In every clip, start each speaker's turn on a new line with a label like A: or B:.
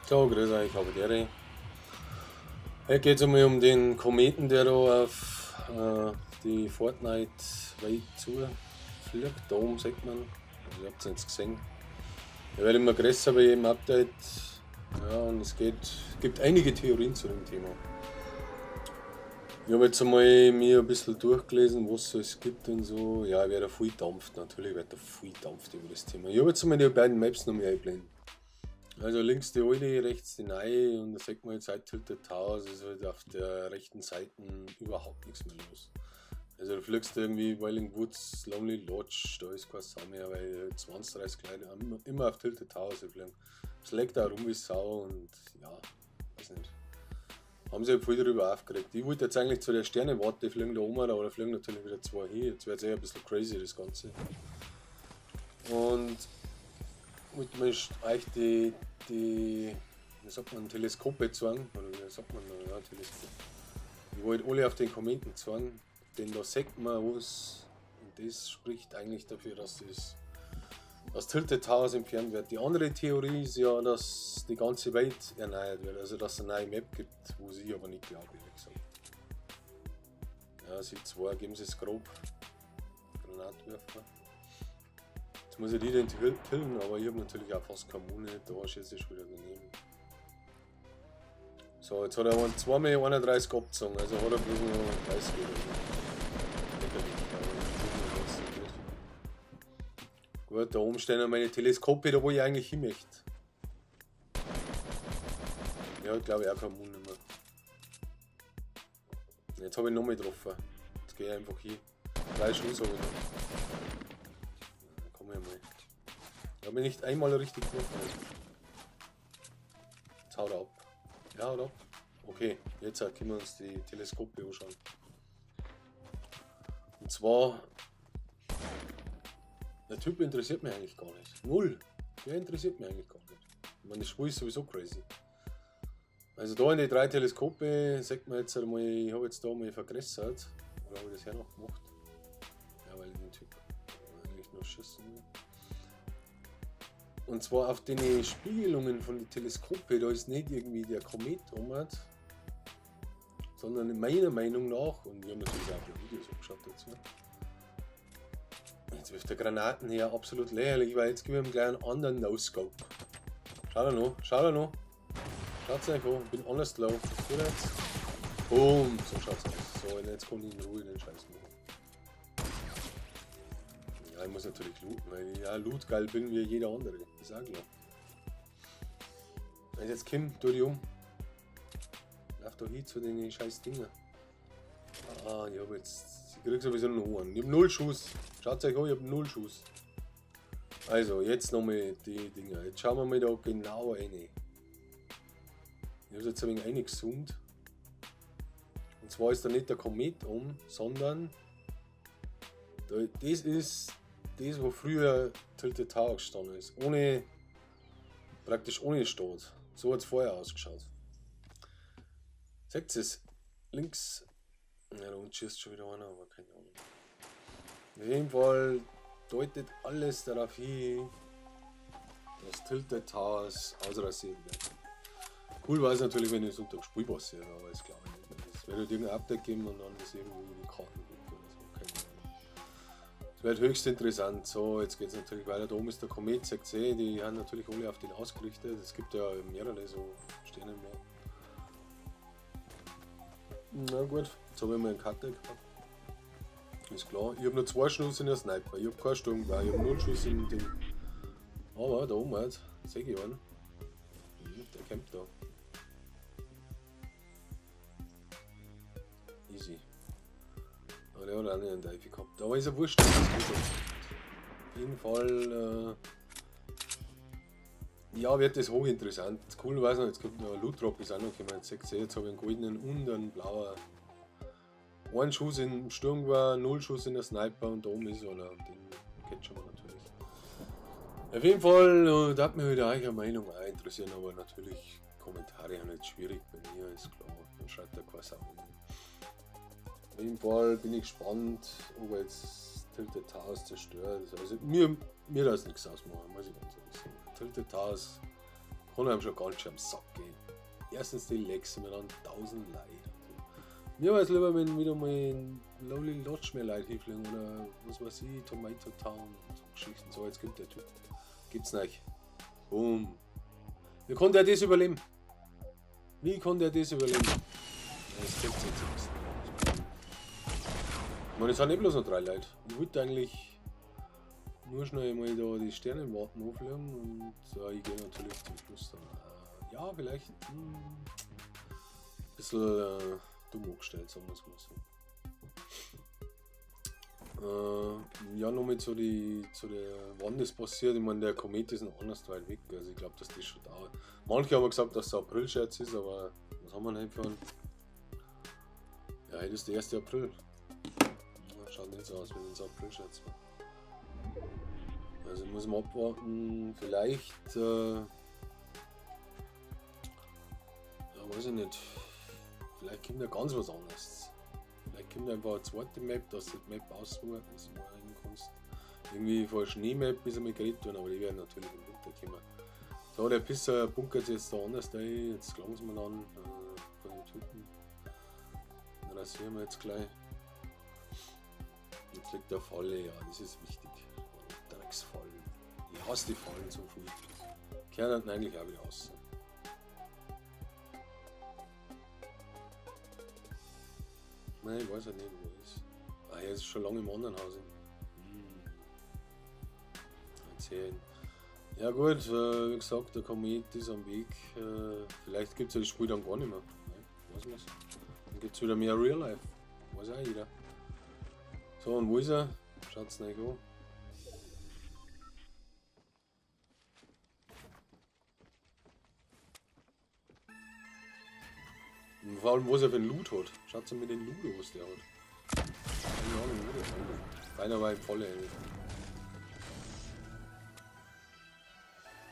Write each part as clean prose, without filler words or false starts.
A: So, grüß euch, habe die. Heute geht es einmal um den Kometen, der da auf die Fortnite-Welt zufliegt. Da oben sieht man. Also, ihr habt es jetzt gesehen. Er wird immer größer bei jedem Update. Ja, und es gibt einige Theorien zu dem Thema. Ich habe jetzt einmal mir ein bisschen durchgelesen, was es gibt und so. Ja, ich werde viel dampft, natürlich wird da viel dampft über das Thema. Ich habe jetzt einmal die beiden Maps noch mehr einblenden. Also links die alte, rechts die neue, und da sieht man jetzt seit Tilted Towers ist halt auf der rechten Seite überhaupt nichts mehr los. Also du fliegst irgendwie Wailing Woods, Lonely Lodge, da ist kein Sau mehr, weil 20, 30 Leute immer auf Tilted Towers fliegen. Es leckt auch rum wie Sau und ja, weiß nicht. Haben sich halt voll darüber aufgeregt. Ich wollte jetzt eigentlich zu der Sternewarte fliegen da oben, aber da fliegen natürlich wieder zwei hin. Jetzt wird es eh ein bisschen crazy, das Ganze. Und wollte mir euch die, wie sagt man, Teleskope zeigen, oder wie sagt man da, ja, Teleskop. Ich wollte alle auf den Kometen zeigen, denn da sieht man was, und das spricht eigentlich dafür, dass das Tilted Towers entfernt wird. Die andere Theorie ist ja, dass die ganze Welt erneuert wird, also dass es eine neue Map gibt, wo ich aber nicht glaube, ehrlich gesagt. Ja, sie zwei geben sie es grob. Granatwerfer. Jetzt muss ich die denn killen, aber ich habe natürlich auch fast keine Mune, da schieße ich wieder daneben. So, jetzt hat er 2,31 abgezogen, also hat er bloß noch 30 oder so. Lächerlich, aber ich nicht. Gut, da oben stehen meine Teleskope, da wo ich eigentlich hin möchte. Ja, ich glaube ich auch keine Mune mehr. Jetzt habe ich noch mal getroffen. Jetzt gehe ich einfach hin. 3 Schuss habe ich noch. Komm ich mal. Ich habe mich nicht einmal richtig getroffen. Jetzt haut er ab. Ja, haut ab. Okay, jetzt können wir uns die Teleskope anschauen. Und zwar, der Typ interessiert mich eigentlich gar nicht. Null. Der interessiert mich eigentlich gar nicht. Ich meine, das Spiel ist sowieso crazy. Also da in die 3 Teleskope, sagt man jetzt einmal, ich habe jetzt da mal vergrößert. Oder habe ich das ja noch gemacht? Ja, weil ich den Typ eigentlich nur schießen will. Und zwar auf den Spiegelungen von den Teleskope, da ist nicht irgendwie der Komet um, sondern meiner Meinung nach, und ich habe natürlich auch die Videos angeschaut dazu, jetzt wirft der Granaten her, absolut lächerlich, weil jetzt gebe ich ihm gleich einen anderen No-Scope. Schaut er noch, schaut er noch. Schaut's euch an, ich bin anders low. Was tut er jetzt? Boom, so schaut's aus. So, und jetzt kommt ich in Ruhe den Scheiß machen. Ja, ich muss natürlich looten, weil ich ja lootgeil bin wie jeder andere. Ist auch klar. Also jetzt komm, tu dich um. Lauf da hin zu den scheiß Dinger. Ah, ich hab jetzt. Ich krieg sowieso noch einen. Ich hab 0 Schuss. Schaut euch an, ich hab 0 Schuss. Also, jetzt nochmal die Dinger. Jetzt schauen wir mal da genau rein. Ich hab's jetzt ein wenig reingezoomt. Und zwar ist da nicht der Komet um, sondern da, das ist das, wo früher Tilted Tower gestanden ist. Ohne, praktisch ohne Stadt. So hat's vorher ausgeschaut. Seht es? Links. Ja, da unten schießt schon wieder einer, aber keine Ahnung. Auf jeden Fall deutet alles darauf hin, dass Tilted Towers ausrasiert wird. Cool war es natürlich, wenn es unter dem Spiel passiert, aber das glaube ich nicht. Es wird halt irgendein Update geben und dann ist irgendwie die Karten weg oder so. Keine Ahnung. Es wird höchst interessant. So, jetzt geht es natürlich weiter. Da oben ist der Komet, seht ihr, die haben natürlich alle auf den ausgerichtet. Es gibt ja mehrere so Sterne mehr. Na gut, jetzt habe ich mal einen Cutter gehabt. Ist klar. Ich habe nur 2 Schuss in der Sniper. Ich habe keinen Sturmgewehr, ich habe 0 Schuss in dem. Aber da oben halt, sehe ich einen. Der kämpft da. Easy. Aber der hat auch nicht einen Teufel gehabt. Aber ist ja wurscht, das ist gut. Auf jeden Fall, ja, wird das hochinteressant. Cool, weiß noch, jetzt kommt noch ein Loot Drop, ist auch noch gekommen. Jetzt seht ihr, jetzt habe ich einen goldenen und einen blauen. Ein Schuss im Sturmgewehr, 0 Schuss in der Sniper und da oben ist einer. Und den catchen wir natürlich. Auf jeden Fall, da hat mich wieder eure Meinung auch interessieren, aber natürlich Kommentare sind nicht schwierig bei mir, ist klar. Dann schreibt da keine Sau hin. Auf jeden Fall bin ich gespannt, ob er jetzt Tilted Towers zerstört. Also mir das nichts ausmachen, muss ich ganz ehrlich sagen. Tilted Towers Kann einem schon ganz schön am Sack gehen. Erstens die Lags immer dann 1000 Leute. Mir war es lieber, wenn wieder mal in Lonely Lodge mehr Leute hinfliegen oder was weiß ich, Tomato Town und so Geschichten. So, jetzt kommt der Typ. Gibt's nicht. Boom. Wie konnte er das überleben? Wie konnte er das überleben? Das gibt's jetzt ein bisschen. Ich meine, es sind eh bloß noch 3 Leute. Ich wollte eigentlich nur schnell mal da die Sternenwarten anfliegen und ich gehe natürlich zum Schluss dann. Ja, vielleicht ein bisschen dumm angestellt, sagen wir's mal so. Ja, nochmal zu der, wann das passiert. Ich meine, der Komet ist noch anders weit weg, also ich glaub, dass das schon dauert. Manche haben gesagt, dass es ein April-Scherz ist, aber was haben wir denn heute für einen? Ja, heute ist der 1. April. Ja, schaut nicht so aus, wenn es ein April-Scherz war. Also muss man abwarten, vielleicht, ja, weiß ich nicht, vielleicht kommt ja ganz was anderes. Vielleicht kommt einfach eine zweite Map, dass du die Map aussuchen kannst. Irgendwie von einer Schneemap ist einmal geredet worden, aber die werden natürlich im Winter kommen. So, der Pisser bunkert sich jetzt da anders rein, jetzt gelangen sie mir an, von den Typen. Den rasieren wir jetzt gleich. Jetzt liegt der Falle, ja, das ist wichtig. Drecksfallen. Ich hasse die Fallen so viel. Kehren dann eigentlich auch wieder aus. Nein, ich weiß ja nicht, wo er ist. Ah, er ist schon lange im anderen Haus. Erzählen. Ja gut, wie gesagt, der Komet ist am Weg. Vielleicht gibt's ja das Spiel dann gar nicht mehr. Nein, weiß man's. Dann gibt's wieder mehr Real Life. Weiß auch jeder. So, und wo ist er? Schaut's nicht an. Und vor allem, was er für einen Loot hat. Schaut mal mit den Loot, was der hat. Keine Ahnung, wo der ist. Beinahe war im Volle.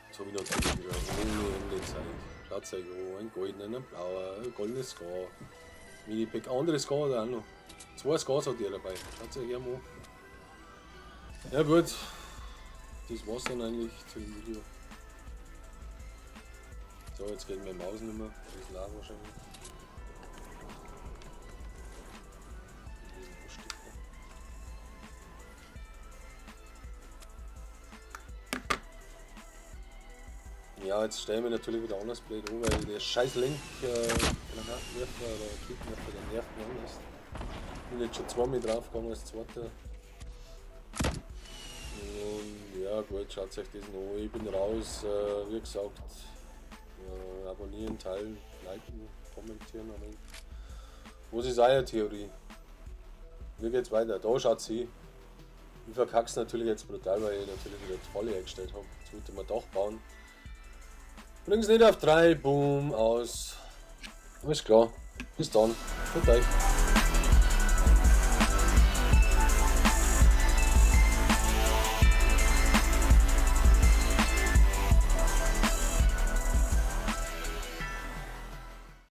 A: Jetzt hab ich natürlich wieder ohne Ende Zeug. Schaut euch an, ein goldener, ein blauer, ein goldenes Scar. Mini-Pack, anderes Scar hat er auch noch. 2 Scars hat er dabei. Schaut euch an. Ja gut, das war's dann eigentlich zu dem Video. So, jetzt geht meine Maus nicht mehr. Das ist leer wahrscheinlich. Ja, jetzt stellen wir natürlich wieder anders blöd an, weil der scheiß Lenk, Granatenwerfer oder Raketenwerfer, der nervt mich anders. Ich bin jetzt schon zweimal draufgegangen als zweiter. Und ja gut, schaut euch das noch an. Ich bin raus, wie gesagt, abonnieren, teilen, liken, kommentieren. Aber was ist eure Theorie? Wie geht's weiter? Da schaut sie. Ich verkack's natürlich jetzt brutal, weil ich natürlich wieder die Falle eingestellt hab. Jetzt wollte ich mir Dach bauen. Bring's nicht auf 3, boom, aus. Alles klar. Bis dann. Gute euch.